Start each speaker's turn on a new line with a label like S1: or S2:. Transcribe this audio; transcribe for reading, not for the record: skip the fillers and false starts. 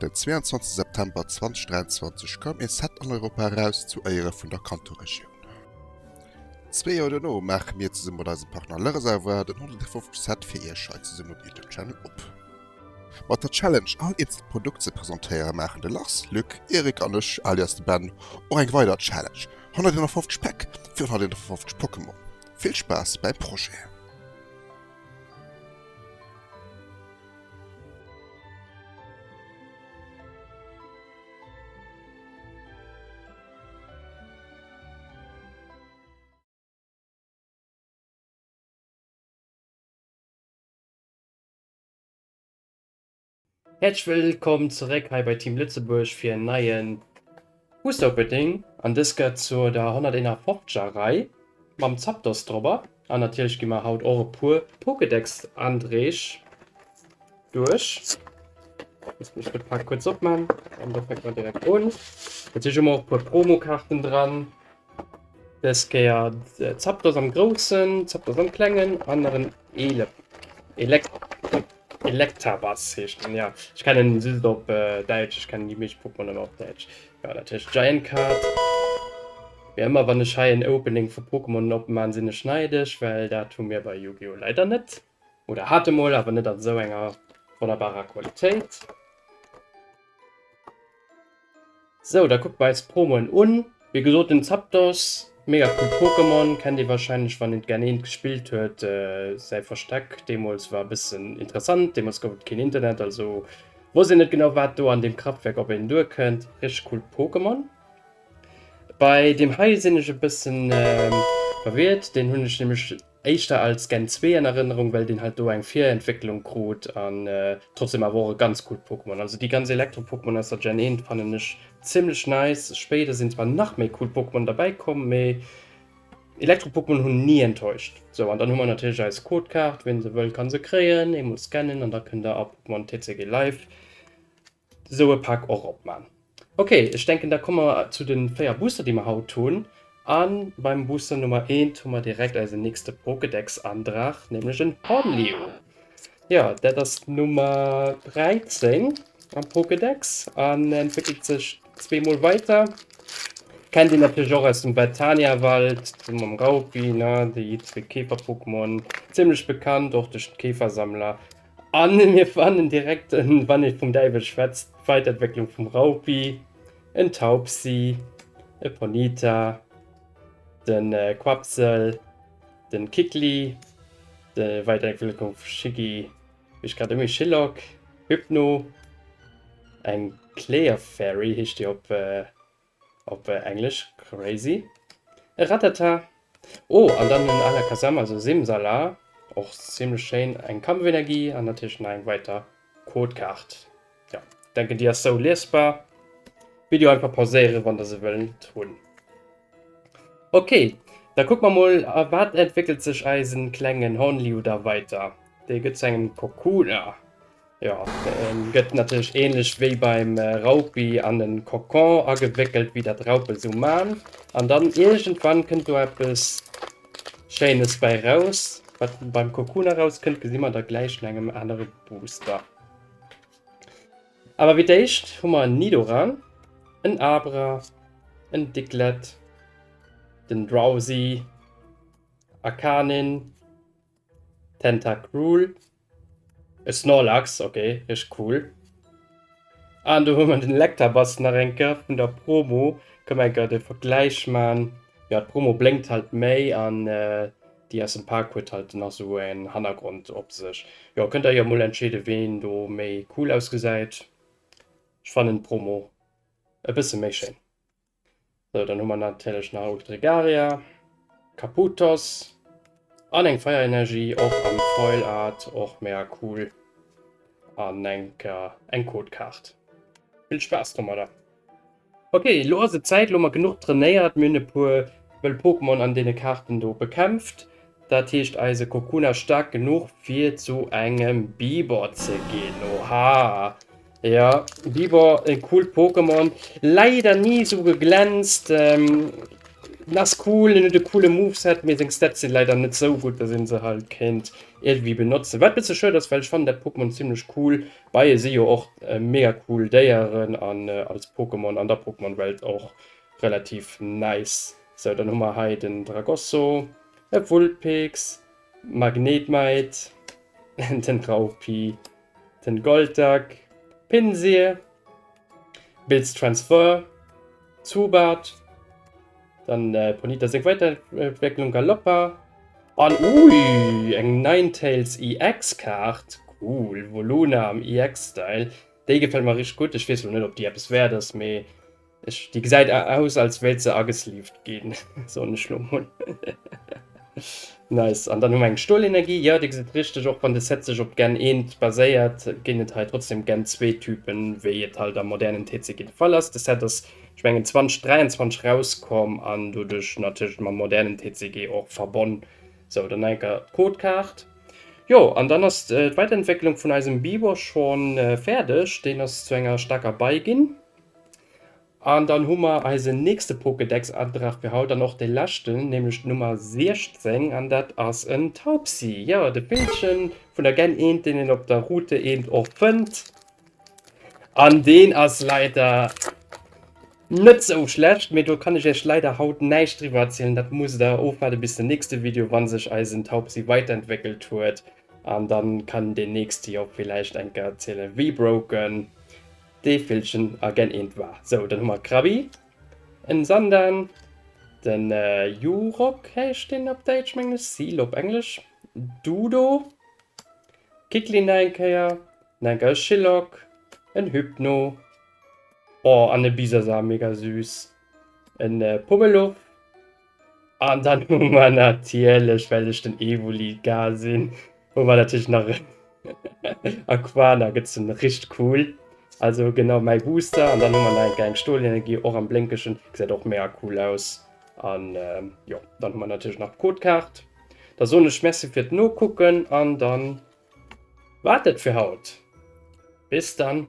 S1: Den 22 September 2023 koum ee Set an Europa eraus zu Éiere vun der Kanto-Regioun. Zwee Joer duerno maache mir zesumme mat eisem Partner Le Reservoir den 150. Set fir iech hei zesummen op Youtube Channel op. Mat der Challenge all eenzelt Produkt ze presentéiere maachen de Lars, Luc, Eric an ech alias de Ben och eng weider Challenge, 151 Päck fir 151 Pokémon. Vill Spaass bäim Projet!
S2: Häerzlech wëllkomm zeréck hei bei Team Lëtzebuerg fir en neien Booster Opening an dës gëtt zu der 151 er Rei mam Zapdos drobber an natierlech gi mer haut och e puer Pokédex Andreeg duerch. Muss mech de Pak kuerz opman an da fänke mer direkt un. Natierlech hu mer och e puer Promokaarten dran. Dës Kéier Zapdos am Groussen, Zapdos am Klengen an nach en Ele Elek Elektabas heescht den, ja. Ech kennen en just op äh, Däitsch, ech kennen déi meescht Pokémon ëmmer op Däitsch. Ja, dat heescht Giant Card. Wéi ëmmer, wann ech hei en Opening vu Pokémon opman, sinn ech neidesch, well dat hu mir bei Yu-Gi-Oh! leider net. Oder hate mol, awer net an esou enger wonnerbarer Qualitéit. Sou, da kucke mer eis d'Promoen un. Wéi gesot, den Zapdos, mega cool Pokémon, kennt ee warscheinlech wann een d'Gen 1 gespillt huet. Säi Versteck deemools war e bëssen interessant, deemools gouf et keen Internet, also wosst een net genau wat do an deem Kraftwerk op een duerkënnt. Richteg cool Pokémon. Bei deem hei sinn ech e bëssen verwirrt, deen hunn ech nämlech Éischter als Gen 2 an Erënnerung, well deen halt do eng Virentwécklung krut an trotzdem awer och e ganz coolt Pokémon. Also déi ganz Elektro-Pokémon aus der Gen 1 fannen ech zimmlech nice. Spéider sinn zwar nach méi cool Pokémon derbäi komm, mee Elektro-Pokémon hunn ni enttäuscht. Sou, an dann hu mer natierlech eis Codekaart, wien se wëll kann se kréien, eemol scannen an da kënnt der a Pokémon TCG Live Sou e Pak och opman. Ok, ech denken da komme mer zu den 4 Booster déi mer haut hunn. An beim Booster Nummer 1 hu mer direkt eisen nächste Pokédex Andrag, nämlech en Hornliu. Jo, dat ass d'Nummer 13 am Pokédex an entwéckelt sech zweemol weiter. Kennt een natierlech och aus dem Vertania-Wald mam Raupi, ne, déi zwee Käfer-Pokémon, zimmlech bekannt och duerch d'Käfersammler. An mir fannen direkt en, wann ee vum Däiwel schwätzt, d'Weiterentwécklung vum Raupi, en Taubsi, e Ponita, de Quapsel, den Kikli, de Weiterentwécklung vu Schiggy, wéi ech grad ëmmi Shillock, Hypno, eng Clefairy heescht déi op Op Englesch, crazy. E Rattata. Oh, an dann en Alakazam, also Simsala. Och zimmlech schéin. Eng Kampfenergie an natierlech nach eng weiter Codekaart. Ja, denken déi ass sou liesbar. Video einfach pauséieren, wann der se wëllt hunn. Ok, da kucke mer mol, a wat entwéckelt sech eisen klengen Hornliu da weiter. Dee gëtt zu engem Kokuna. Jo, en gëtt natierlech ähnlech wéi beim Raupi an en Kokon agewéckelt, wéi dat Raupe sou man. An dann iergendwann kënnt do eppes Schéines bäi raus. Wat beim Kokon eraus kënnt, gesi mer da gläich an engem anere Booster. Awer fir d'éischt hu mer en Nidoran, en Abra, en Diglett, den Drowzee, Arcanine, Tentacruel, E Snorlax, ok, richteg cool. An do hu mer den Lectabass nach eng Kéier vun der Promo. Kënne mer eng Kéier de Vergläich man. Jo, d'Promo blénkt halt méi an déi aus dem Pak huet halt nach sou en Hannergrond op sech. Jo, kënnt der jo mol entscheeden, ween do méi cool ausgesäit. Ech fannen d'Promo e bësse méi schéin. Sou, dann hu mer natierlech nach Ultregaria, Caputos an eng Feierenergie, och am Foil Art, och mega cool. An eng, eng Codekaart. Vill Spaass domadder. Ok, elo ass et Zäit, elo hu mer genuch trainéiert, mir hunn e puer wëll Pokémon an deene Kaarten do bekämpft. Dat heescht eise Kokuna staark genuch fir zu engem Bibor ze ginn. Oha! Jo, Bibor, e coolt Pokémon. Leider ni sou geglänzt. En ass cool, en huet e coole Moveset, mee seng Stats sinn leider net sou gutt, dass een se halt kéint iergendwéi benotzen. Wat bësse schued ass, well ech fannen dat Pokémon zimlech cool. Beie si jo och mega cool Déieren an als Pokémon an der Pokémon-Welt och relativ nice. Sou, dann hu mer hei den Dragosso, e Vulpix, Magnemite, den Raupi, den Golduck, Pinsir, Bills Transfer, Zubat, dann Ponita seng Weiterentwécklung Galoppa an ui eng Ninetales EX Kaart, cool, Voluna am EX Style, déi gefält mer richteg gutt, ech weess lo net op déi eppes wäert ass, mee Ech, déi gesäit aus als wéilt se agesleeved ginn, soen ech lo mol. Nice. An dann hu mer eng Stolenergie. Jo, dir gesitt richteg, och wann de Set sech op Gen 1 baséiert, ginn et hei trotzdem Gen 2 Typen, wéi et halt am modernen TCG de Fall ass. De Set ass, ech mengen, 2023 rauskomm an doduerch natierlech mam modernen TCG och verbonn. Sou, dann nach eng Kéier d'Codekaart. Jo, an dann ass d'Weiterentwécklung vun eisem Biber schonn fäerdeg. Deen ass zu enger staarker Bei ginn. An dann hu mer eisen nächste Pokédex-Antrag fir haut an och dee leschten, nämlech d'Nummer 16, an dat ass en Taubsi. Jo, de Villchen vun der Gen 1, deen een op der Route 1 och fënnt. An deen ass leider net sou schlecht, mee do kann ech iech leider haut näischt driwwer erzielen. Dat musst der ofwaarde bis den nächste Video, wa sech eisen Taubsi weiterentwéckelt huet. An dann kann deen nächste jo villäicht eng Kéier erzielen, wéi broken dee Villchen a Gen 1 war. Sou, dann hu mer Krabby, en Sandan, den Jurock heescht deen op Däitsch mengen ech, Seal op Englesch, Dudo, Kickli nach eng Kéier, nach eng Kéier e Shillock, en Hypno, oh an e Bisasar, mega süß, en Pummeluff an dann hu mer natierlech, well ech den Evoli gar sinn, hu mer natierlech nach en Aquana gezunn, richteg cool. Also genau mäi Booster an dann hu mer nach eng eng Stolenergie och am Blénkegen, gesäit och mega cool aus. An jo, dann hu mer natierlech nach d'Codekaart. Da soen ech Merci fir d'Nokucken an dann war et dat fir haut. Bis dann.